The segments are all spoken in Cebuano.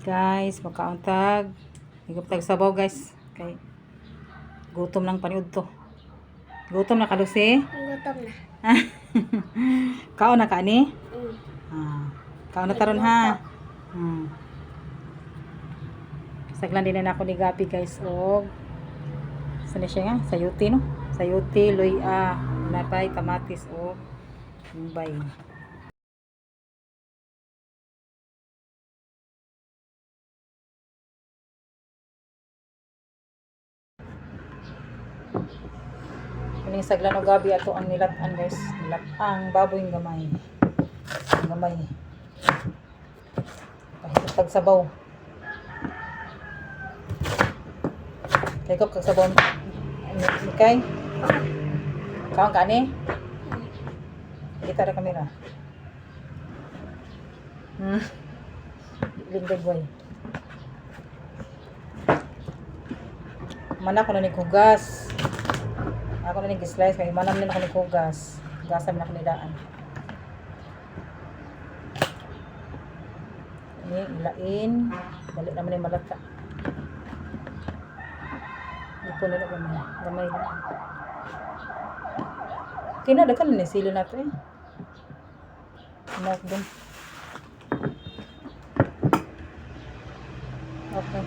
Guys, makaon tag. Higop tag sabaw, guys. Kay gutom lang paniud to. Gutom na ka, Lucy? Gutom na. Kaon na ka ni? Mm. Ah, kaon na taron ha. Saglan din na ako ni Gabi, guys, og sa ni siya nga sayuti, no? Sayuti, luya, napay kamatis og mumbay. Kuning saglan og gabi ato ang nilat-an, guys. Nilat-ang baboy ng gamay. Ang gamay. Pahitog tag sabaw. Kay kog sabaw. Mikay. Kaon ka ni? Kita ra kamera. Lingkod boy. Mana ko na ni hugas. Ako na ni slice kay manam din ako ni hugas. Hugasan man ako ni daan. Ini ilain, dali naman ni malata. Ito nila gamay, gamay lang. Kina daghan ni silo nato eh. Nok dun. Okay.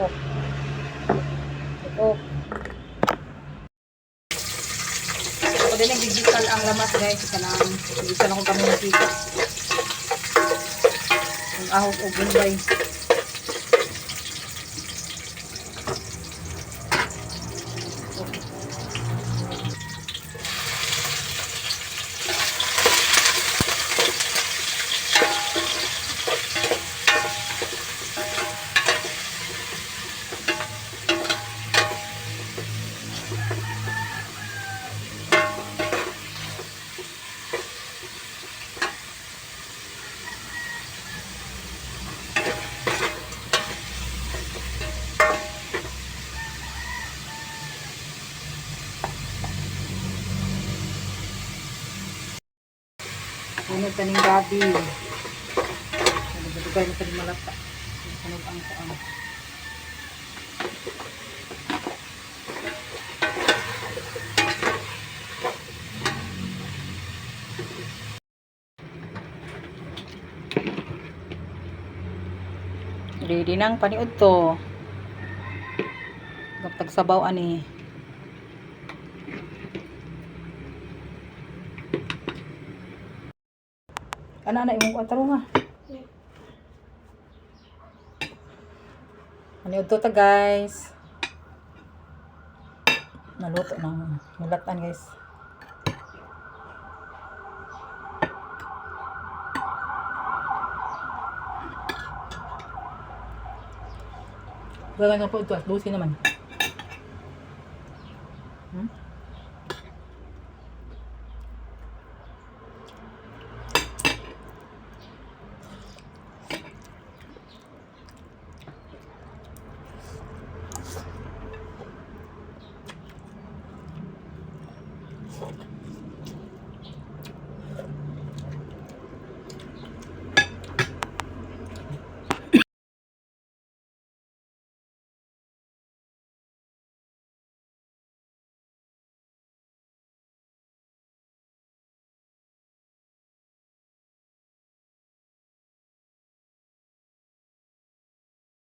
Off. Off. Ako din nagdigital ang lamas, guys. Kanang gigital ako kami nakita. Ang ahok og gumbay. Ano taning gabi. Nagdugay na taning malata. Sunog ang kuang. Ready nang paniud to. Kapag sabaw ani. Ana na imong ataro nga. Paniud to ta, guys. Naluto ng nilatan, guys. Wala nga po ito at 12 naman.